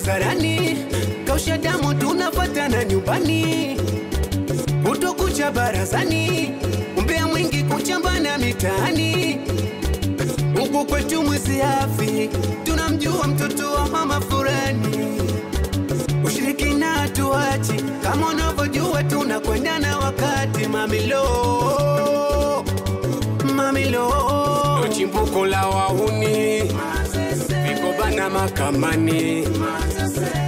Zarani, kausha damu tunafatana nyumbani, utokucha barazani, umbea mwingi kuchambana mitaani. Huku kwetu mwizi hafi, tunamjua mtoto wa mama fulani. Ushirikina hatuachi, kama unavyojua tunakwenda na wakati. Mamilo, mamilo, chimbuko la wahuni, vikobana makamani,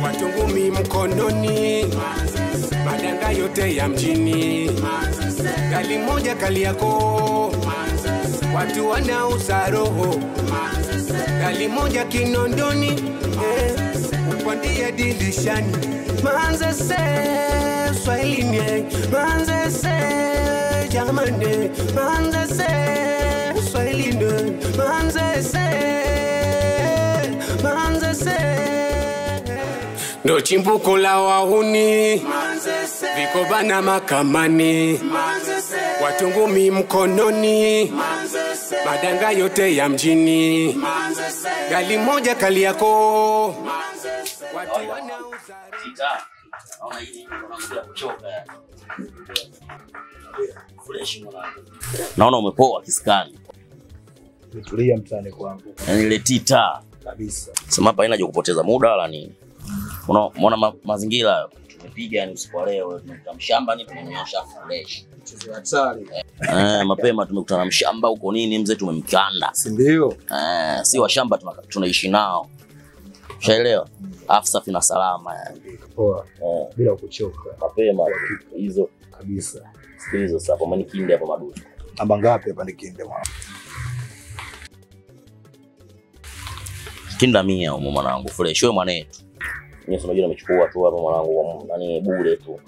watungumi mkononi, madanga yote ya mjini, kali moja kali yako, watu wanauza roho, kali moja Kinondoni, upandia dirishani. Manzese, Swahili, Manzese, jamani, Manzese, Swahili, Manzese, Manzese. Ndo chimbuko la wahuni, vikobana makamani, watungumi mkononi, madanga yote ya mjini, gali moja kali yako, watu wanauza. Naona hili unakuja kuchoka yani. Fresh mwanangu. Naona umepoa kiskani. Nitulia mtani kwangu. Yaani ile tita kabisa. Sema hapa haina kupoteza muda wala nini. Unaona mazingira tumepiga yani usiku leo tumekuta mshamba ni tumenyosha fresh. Mchezo hatari. Mapema tumekutana mshamba huko nini mzee tumemkanda. Si ndio? Si wa shamba tunaishi nao. Ushaelewa? Afu safi na salama yani. Poa. Bila kuchoka. Mapema hizo kabisa. Sikiliza sasa hapo manikinde hapo madudu. Namba ngapi hapa nikinde mwana? Kinda 100 huko mwanangu fresh wewe mwanetu. Mimi unajua nimechukua tu hapa mwanangu nani bure tu.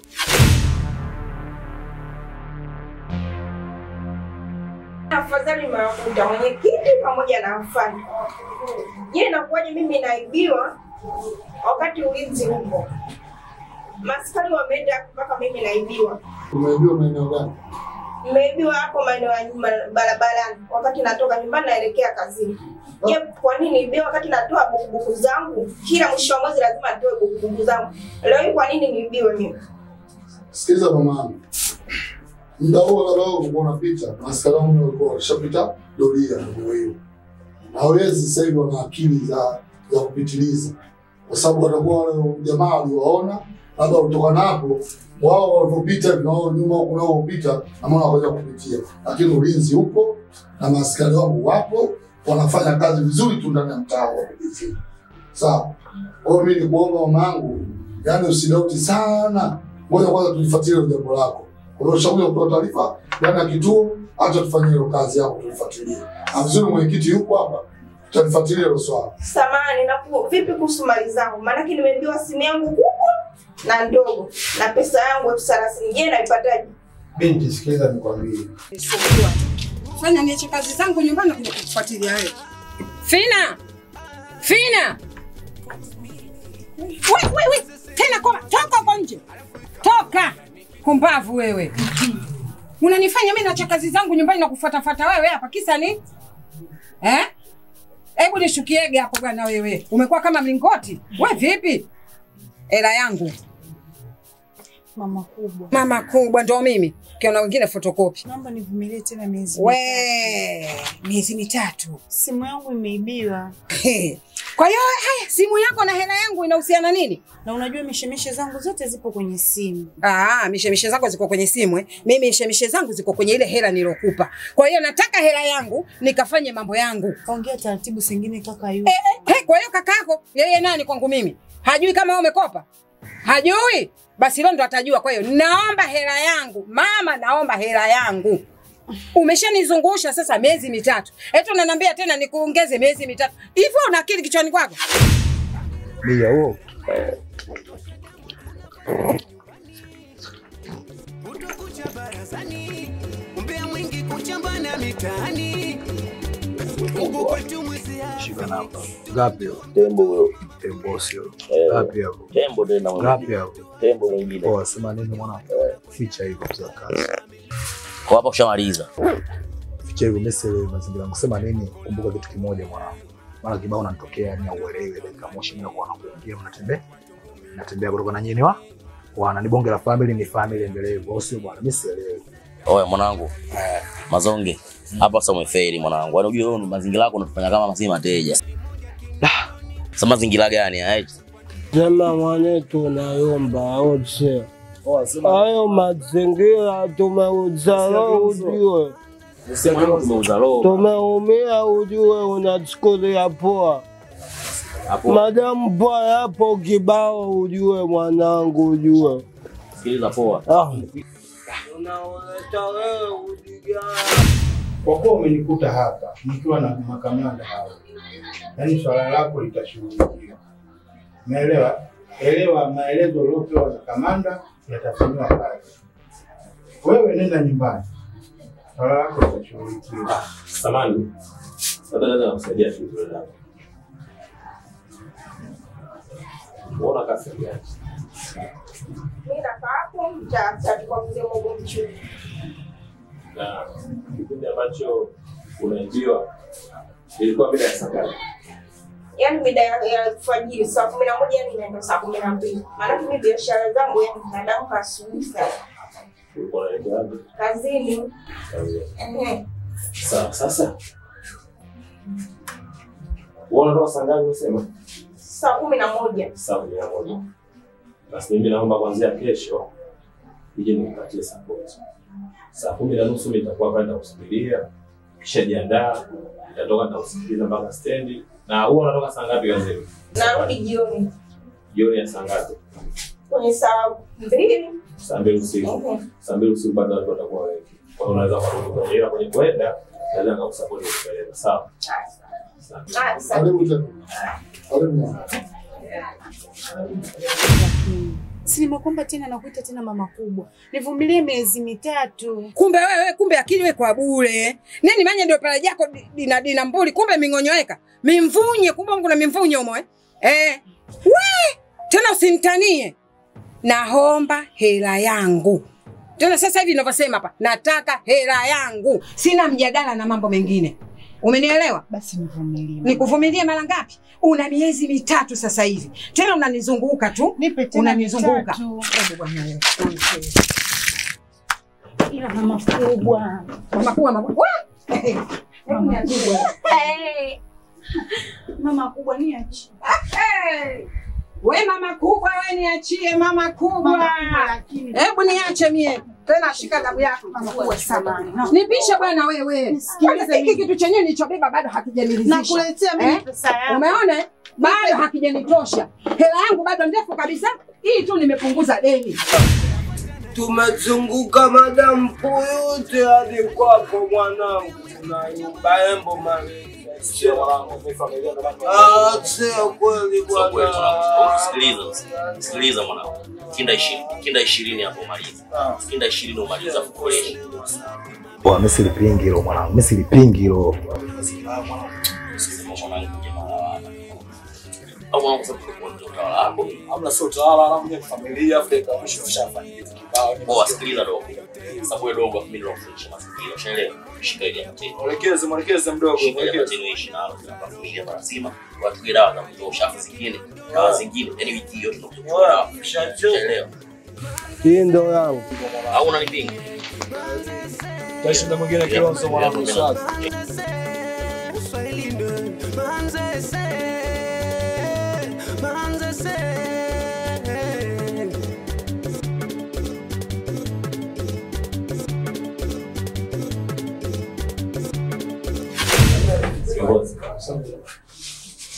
Afadhali makuta mwenyekiti pamoja na afande. Je, inakuwaje mimi naibiwa wakati ulinzi upo? Maskari wameenda mpaka mimi naibiwa. Umeibiwa maeneo gani? Nimeibiwa hapo maeneo ya barabarani wakati natoka nyumbani naelekea kazini. Je, kwa nini niibiwa wakati natoa bukubuku zangu? Kila mwisho wa mwezi lazima nitoe bukubuku zangu. Leo hii kwa nini niibiwe mimi? Sikiliza mama. Muda huo labda ulikuwa unapita, maskari wangu walikuwa washapita doria ndio hiyo. Hawezi sasa hivi wana akili za kupitiliza. Kwa sababu watakuwa wale jamaa waliwaona, labda kutoka napo wao walipopita na wao nyuma huko nao kupita na maana waweza kupitia. Lakini ulinzi upo na maskari wangu wapo, wanafanya kazi vizuri tu ndani ya mtaa wa PDC. Sawa. Kwa hiyo mimi nikuomba mamangu, yani usidauti sana. Ngoja kwanza tulifuatilie jambo lako. Unashauri kutoa taarifa ndani ya kituo, acha tufanye hiyo kazi yako tulifuatilie. Na vizuri mwenyekiti yupo hapa, tutalifuatilia hilo swala. Samahani, na vipi kuhusu mali zangu? Maana nimeambiwa simu yangu kubwa na ndogo na pesa yangu 30,000. Je, naipataje? Binti, sikiliza nikwambie. Fanya niache kazi zangu nyumbani na kuja kukufuatilia wewe. Fina! Fina! Wewe wewe tena koma, toka huko nje. Toka! Kumbavu wewe. Unanifanya mimi naacha kazi zangu nyumbani na kufuatafuata wewe hapa kisa ni? Eh? Hebu nishukiege hapo bwana wewe. Umekuwa kama mlingoti. Wewe vipi? Hela yangu. Mama kubwa. Mama kubwa ndio mimi. Kiona wengine photocopy. Naomba nivumilie tena miezi. We, miezi mitatu. Simu yangu imeibiwa. Kwa hiyo haya simu yako na hela yangu inahusiana nini? Na unajua mishemishe zangu zote zipo kwenye simu. Ah, mishemishe zako ziko kwenye simu eh? Mimi mishemishe zangu ziko kwenye ile hela nilokupa. Kwa hiyo nataka hela yangu nikafanye mambo yangu. Ongea taratibu singine kaka yule. Kwa hiyo kakako yeye nani kwangu mimi? Hajui kama wewe umekopa? Hajui? Basi leo ndo atajua. Kwa hiyo naomba hela yangu. Mama, naomba hela yangu. Umeshanizungusha sasa miezi mitatu. Eti unaniambia tena nikuongeze miezi mitatu. Hivyo una akili kichwani kwako? Mia huo. cha barazani, umbea mwingi kuchambana mitaani. Huku kwetu mwizi Shika namba. Ngapi hiyo? Tembo huyo. Tembo sio. Ngapi hapo? Tembo tena. Ngapi hapo? Tembo mwingine. Poa, sema nini mwanangu? Ficha hivyo mzee kazi. Kwa hapa ushamaliza. Ficha hivyo mimi mazingira yangu. Sema nini? Kumbuka kitu kimoja mwanangu. Mara kibao unanitokea ni uelewe dakika moshi mimi nakuwa nakuongea unatembea. Natembea kutoka na nyinyi wa wana ni bonge la family, ni family endelevu. Au sio bwana? Mimi sielewi. Oya mwanangu. Mazonge. Hapa sasa umefeli mwanangu. Yaani unajua wewe mazingira yako unatufanya kama sisi mateja. Sasa mazingira gani haya? Sema mwanetu nayomba wote. Hayo mazingira tumeuzalo ujue. Tumeumia ujue, unachukulia poa. Madamu poa hapo kibao ujue mwanangu ujue. Sikiliza poa. Unaoleta wewe ujigani. Kwa kuwa umenikuta hapa nikiwa na makamanda hawa, yaani swala lako litashughulikiwa. Umeelewa? Elewa maelezo uliopewa na kamanda yatafanyiwa kazi. Wewe nenda nyumbani, swala lako litashughulikiwa. Samani, labda naweza kukusaidia tu dada. Unaona kazi gani? Mimi nakaa hapo mtaa kwa mzee Mungu mchungu. Na kipindi ambacho unaibiwa ilikuwa mida ya saa ngapi? Yaani mida ya alfajiri saa 11, yani inaenda saa 12. Maana mimi biashara zangu yani naamka asubuhi sana. Ulikuwa unaelekea wapi? Kazini. Kazini. Sawa, sasa. Wewe unatoka saa ngapi unasema? Saa 11. Saa 11. Basi mimi naomba kuanzia kesho nije nikupatie support. Saa 10:30 nitakuwa pale nakusubiria. Kisha jiandaa, nitatoka nitakusikiliza mpaka stendi. Na huwa unatoka saa ngapi kazini? Narudi jioni. Jioni ya saa ngapi? Kwenye saa 2. Saa 2 usiku. Saa 2 usiku bado watu watakuwa wengi. Kwa hiyo unaweza kurudi kwenye hela kwenye kwenda, naweza nikakusupport kupeleka. Sawa? Sawa. Karibu tena. Karibu. Si nimekuomba tena na kuita tena mama kubwa. Nivumilie miezi 3. Kumbe wewe, kumbe akili wewe kwa bure. Nini manya ndio pale yako dina mbuli, kumbe mingonyoeka. Mimvunye, kumbe kuna mimvunye umo eh. We, tena usinitanie. Naomba hela yangu. Tena sasa hivi ninavyosema hapa, nataka hela yangu. Sina mjadala na mambo mengine. Umenielewa? Basi nivumilie. Nikuvumilie mara ngapi? Una miezi 3 sasa hivi. Tena unanizunguka tu. Nipe tena unanizunguka. Hebu bwana wewe. Ila mama kubwa. Mama kubwa, mama kubwa. Mama kubwa. Mama kubwa niachie. We mama kubwa, we niachie mama kubwa. Hebu niache mie. Tena shika dabu yako mama kubwa sana. Nipishe bwana wewe. Kwanza hiki kitu chenyewe nilichobeba bado hakijaniridhisha. Nakuletea mimi pesa yangu. Umeona? Bado hakijanitosha. Hela yangu bado ndefu kabisa. Hii tu nimepunguza deni. Tumezunguka madamu yote hadi kwako mwanangu. Unayumba embo mali. Sio mwanangu, mimi familia ndo bado. Ah, sio kweli bwana. Sikiliza, sikiliza mwanangu. Kinda 20, kinda 20 hapo maliza. Kinda 20 umaliza fresh. Poa, mimi silipingi hilo mwanangu. Mimi silipingi hilo. Sikiliza mwanangu jamaa. Au mwanangu sababu kwa utawala wako. Hamna sio utawala, alafu ni familia Afrika mwisho ushafanya kitu kibao. Poa, sikiliza dogo. Sababu wewe dogo mimi ndio kufundisha mazingira. Ushaelewa? Shika ile ya mtego. Mwelekeze, mwelekeze mdogo, mwelekeze. Niishi nalo kwa familia lazima. Watu dawa za kutosha afu zingine. Dawa zingine. Yaani wiki hiyo tunakuchukua dawa. Ushaelewa? Hii ndio yangu. Au unanipinga? Tashinda mwingine kilonzo mwanangu sasa.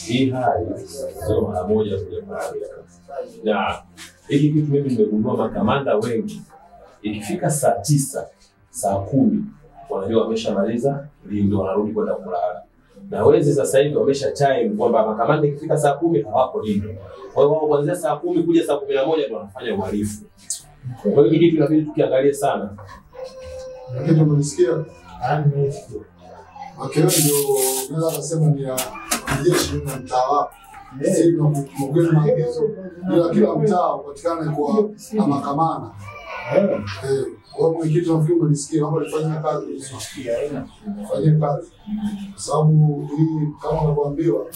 Hii hali sio mara moja kuja kuangalia. Na hiki kitu mimi nimegundua makamanda wengi ikifika saa 9, saa 10 wanajua wameshamaliza lindo wanarudi kwenda kulala. Na wezi sasa hivi wamesha time kwamba makamanda ikifika saa 10 hawapo lindo. Kwa hiyo wao kuanzia saa 10 kuja saa 11 ndio wanafanya uhalifu. Kwa hiyo kitu inabidi tukiangalie sana. Lakini umenisikia? Nimesikia. Okay, ndio naweza kusema ni ya jeshi na mtaa wako. Sisi tunakuongeza maagizo ila kila mtaa upatikane kwa makamanda. Kwa hiyo mwenyekiti nafikiri umenisikia, naomba nifanye kazi vizuri. Fanye kazi. Kwa sababu hii kama unavyoambiwa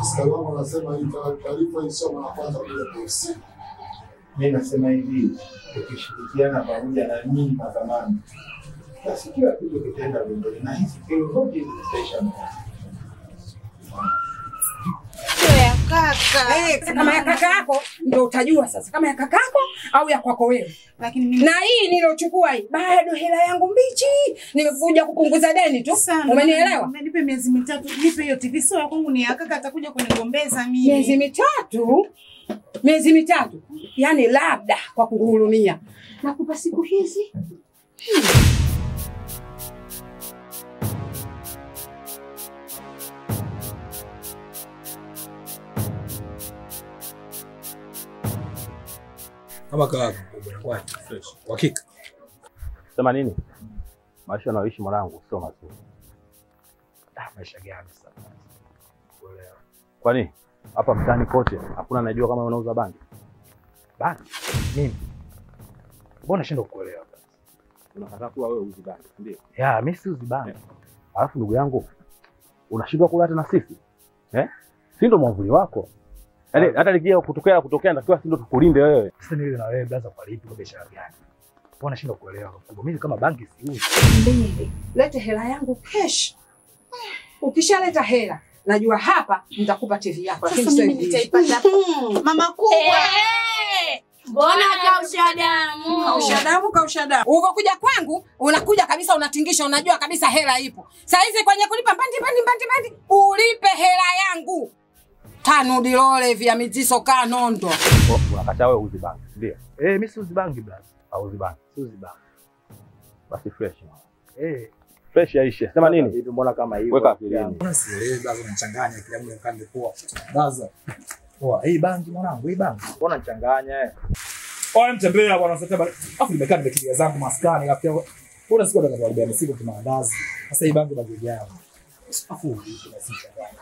askari wangu wanasema hii taarifa hii sio mara kwanza kuja polisi. Mimi nasema hivi, tukishirikiana pamoja na nyinyi makamanda, basi kila kitu kitaenda vizuri na hizi kero zote zitaisha. Ya kaka. Kama ya kaka yako ndio utajua sasa kama ya kaka yako au ya kwako wewe. Lakini mimi na hii nilochukua hii bado hela yangu mbichi. Nimekuja kupunguza deni tu. Umenielewa? Nipe miezi mitatu, nipe hiyo TV sio ya kwangu, ni ya kaka, atakuja kunigombeza mimi. Miezi mitatu? Miezi mitatu. Yaani labda kwa kukuhurumia. Nakupa siku hizi. Kama kaka kwa fresh. Hakika. Sema nini? Maisha unayoishi mwanangu sio mazuri. Maisha gani sasa? Kuelewa. Kwani hapa mtaani kote hakuna anajua kama unauza bangi? Bangi? Mimi. Mbona nashindwa kukuelewa basi? Unakataa kuwa wewe uuzi bangi, ndio? Ya, mimi siuzi bangi. Alafu ndugu yangu unashindwa kula hata na sisi? Eh? Si ndo mwavuli wako? Yaani hata likija kutokea natakiwa si ndo tukulinde wewe. Sasa nile na wewe blaza kwa lipi kwa biashara gani? Mbona nashindwa kuelewa mkubwa? Mimi kama bangi siuzi. Mbili. Lete hela yangu cash. Ukishaleta hela najua hapa nitakupa TV yako, lakini sio hivi. Nitaipata mama kubwa. Mbona kausha damu? Kausha damu, kausha damu. Ulipokuja kwangu unakuja kabisa unatingisha, unajua kabisa hela ipo. Saa hizi kwenye kulipa mbandi mbandi mbandi mbandi, ulipe hela yangu. Tano dilole vya miziso kanondo. Unakataa wewe uzi bangi, ndio? Mimi siuzi bangi blaza. Auzi bangi. Siuzi bangi. Basi fresh. Fresh yaishe. Sema nini? Hivi mbona kama hivyo? Weka akilini. Mbona sielewi blaza, unachanganya kila mtu kande poa. Blaza. Poa, hii bangi mwanangu, hii bangi. Mbona unachanganya eh? Oye mtembea bwana sasa. Afu nimekaa nimekilia zangu maskani rafiki yangu. Mbona siku nataka kuharibia siku kimaandazi. Sasa hii bangi bangi gani? Afu basi changanya.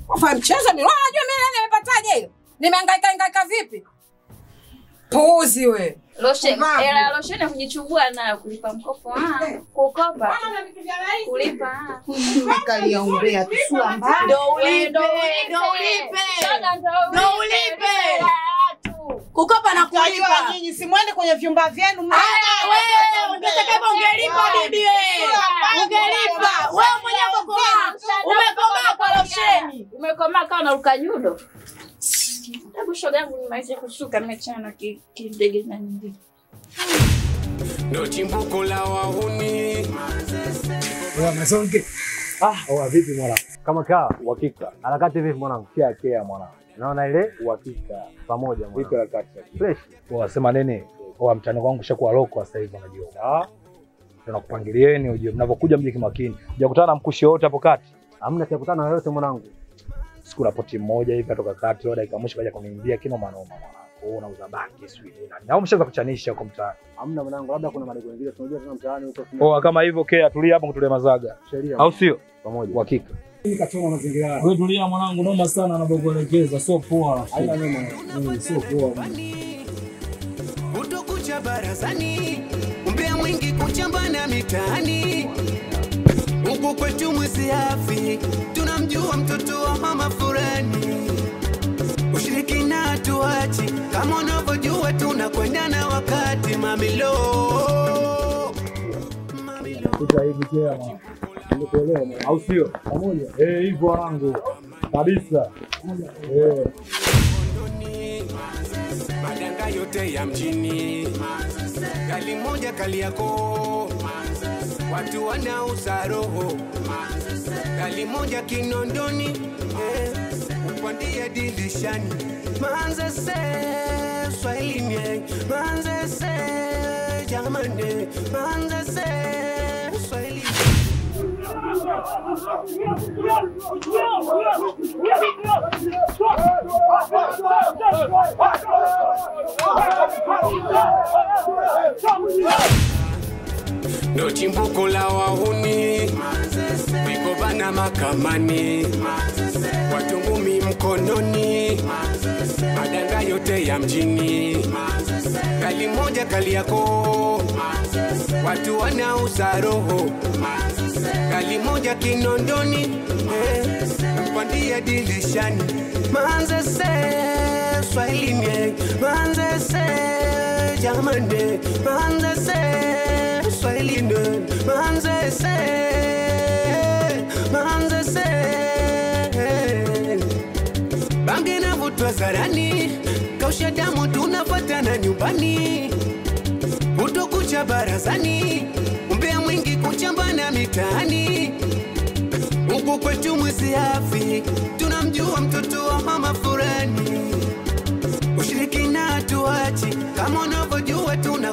Kwa mchezo mimi unajua mimi nani nimepataje hiyo? Nimehangaika hangaika vipi? Puuzi we. Lotion, hela lotion ya kujichubua nayo kulipa mkopo kukopa. Kulipa. Kalia umbea tusua mbaya. Ndio ulipe, ndio ulipe. Ndio ulipe. Kukopa na kulipa. Nyinyi si mwende kwenye vyumba vyenu. Wewe ungetaka ungelipa bibi wewe. Ungelipa. Wewe mwenyewe umekomaa. Umekomaa kwa losheni. Umekomaa kama unaruka judo. Hebu shoga yangu nimalize kushuka nimechana kidege na nyingine. Ndio chimbuko la wahuni. Wewe mazonge. Oa vipi mwanangu? Kama kaa uhakika. Harakati vipi mwanangu? Kia kia mwanangu. Naona ile uhakika. Pamoja mwanangu. Vipi harakati? Fresh. Poa, sema nini? Poa, mtani wangu shakuwa loko sasa hivi unajua. Tunakupangilieni ujue mnapokuja mje kimakini. Hujakutana na mkushi wote hapo kati? Hamna, sijakutana na yote mwanangu. Siku rapoti moja hivi atoka kati leo dakika mwisho kaja kuniambia kino manoma mwanangu. Wewe unauza bangi sijui nini. Na umeshaanza kuchanisha huko mtaani. Hamna mwanangu, labda kuna madogo mengine tunajua tuna mtaani huko. Poa, kama hivyo kea tulia hapo kutulia mazaga. Sheria. Au sio? Pamoja. Uhakika. Mimi kachoma mazingira. Wewe tulia mwanangu, noma sana anapokuelekeza, sio poa. Haina noma. Sio poa mwanangu. Utokucha barazani, umbea mwingi kuchambana mitaani. Huku kwetu mwezi hafi, tunamjua mtoto wa mama fulani. Ushirikina tuachi, kama unavyojua tunakwenda na wakati mamilo. Kuta hivi tena. Nikuelewa mwanangu. Au sio? Pamoja. Hivyo mwanangu. Kabisa. Madanga yote ya mjini. Kali moja kali yako. Watu wanauza roho. Kali moja Kinondoni. Upandia dirishani. Manze se Swahili, manze se jamani, manze se Swahili. Ndo chimbuko la wahuni, vikobana makamani, watungumi mkononi, madanga yote ya mjini, kali moja kali yako, watu wanauza roho, kali moja Kinondoni, mpandia dilishani, Manzese Swahili, Manzese jamani, Manzese Swahili, Manzese, Manzese. Bange na vutwa zarani, kausha damu tunafatana nyumbani, utokucha barazani, umbea mwingi kuchambana mitaani. Huku kwetu mwezi hafi, tunamjua mtoto wa mama fulani. Ushirikina hatuachi, kama unavyojua tuna